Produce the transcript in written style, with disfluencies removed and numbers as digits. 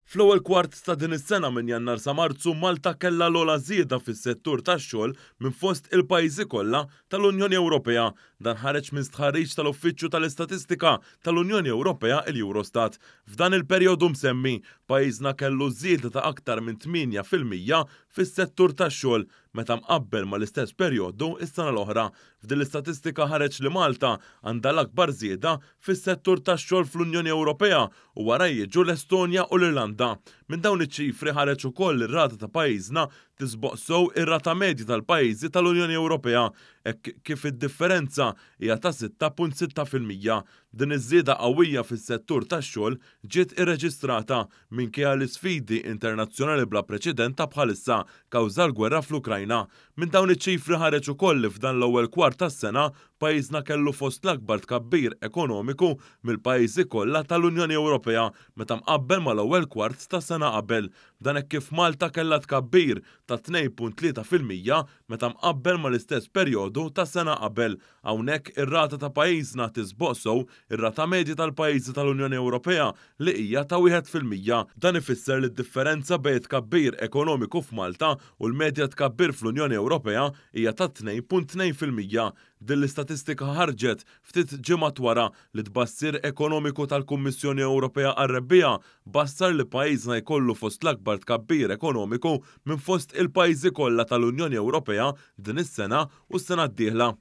Fl-ewwel kwart ta' din is-sena minn Jannar sa Marzu, Malta kellha l-ogħla żieda fis-settur tax-xogħol minn fost il-pajjiżi kollha tal-Unjoni Ewropea. Dan ħareġ minn stħarriġ tal-Uffiċċju tal-Istatistika tal-Unjoni Ewropea il-Eurostat. F'dan il-perjodu msemmi, pajjiżna kellu żieda ta' aktar minn 8% fis-settur tax-xogħol meta mqabbel mal-istess perjodu s-sena l-oħra. F'din l-istatistika ħareġ li Malta għandha l-akbar żieda fis-settur tax-xogħol fl-Unjoni Ewropea u wara jiġu l-Estonja u l-Irlanda. Minn dawn iċ-ċifri ħareġ ukoll li r-rata ta' pajjiżna tisboq sew ir-rata medja tal-pajjiżi tal-Unjoni Ewropea hekk kif id-differenza hija ta' 6.6%. Din iż-żieda qawwija fis-settur tax-xogħol ġiet irreġistrata minkejja l-isfidi internazzjonali bla preċedent ta' bħalissa kawża l-gwerra fl-Ukrajna. Minn dawn iċ-ċifri ħareġ ukoll li f'dan l-ewwel kwart tas-sena pajjiżna kellu fost l-akbar tkabbir ekonomiku mill-pajjiżi kollha tal-Unjoni Ewropea meta mqabbel mal-ewwel kwart ta' sena qabel. Dan hekk kif Malta kellha tkabbir ta' 2.3% meta mqabbel mal-istess perjodu ta' sena qabel. Hawnhekk ir-rata ta' pajjiżna tisboq sew ir-rata medja tal-pajjiżi tal-Unjoni Ewropea li hija ta' 1%. Dan ifisser li d-differenza bejn it-tkabbir ekonomiku f'Malta u l-medja tkabbir fl-Unjoni Ewropea hija ta' 2.2%. Din l-istatistika ħarġet ftit ġimgħat wara li t-tbassir ekonomiku tal-Kummissjoni Ewropea għar-rebbiegħa bassar li pajjiżna jkollu fost l-akbar tkabbir ekonomiku minn fost il-pajjiżi kollha tal-Unjoni Ewropea din is-sena u s-sena d-dieħla.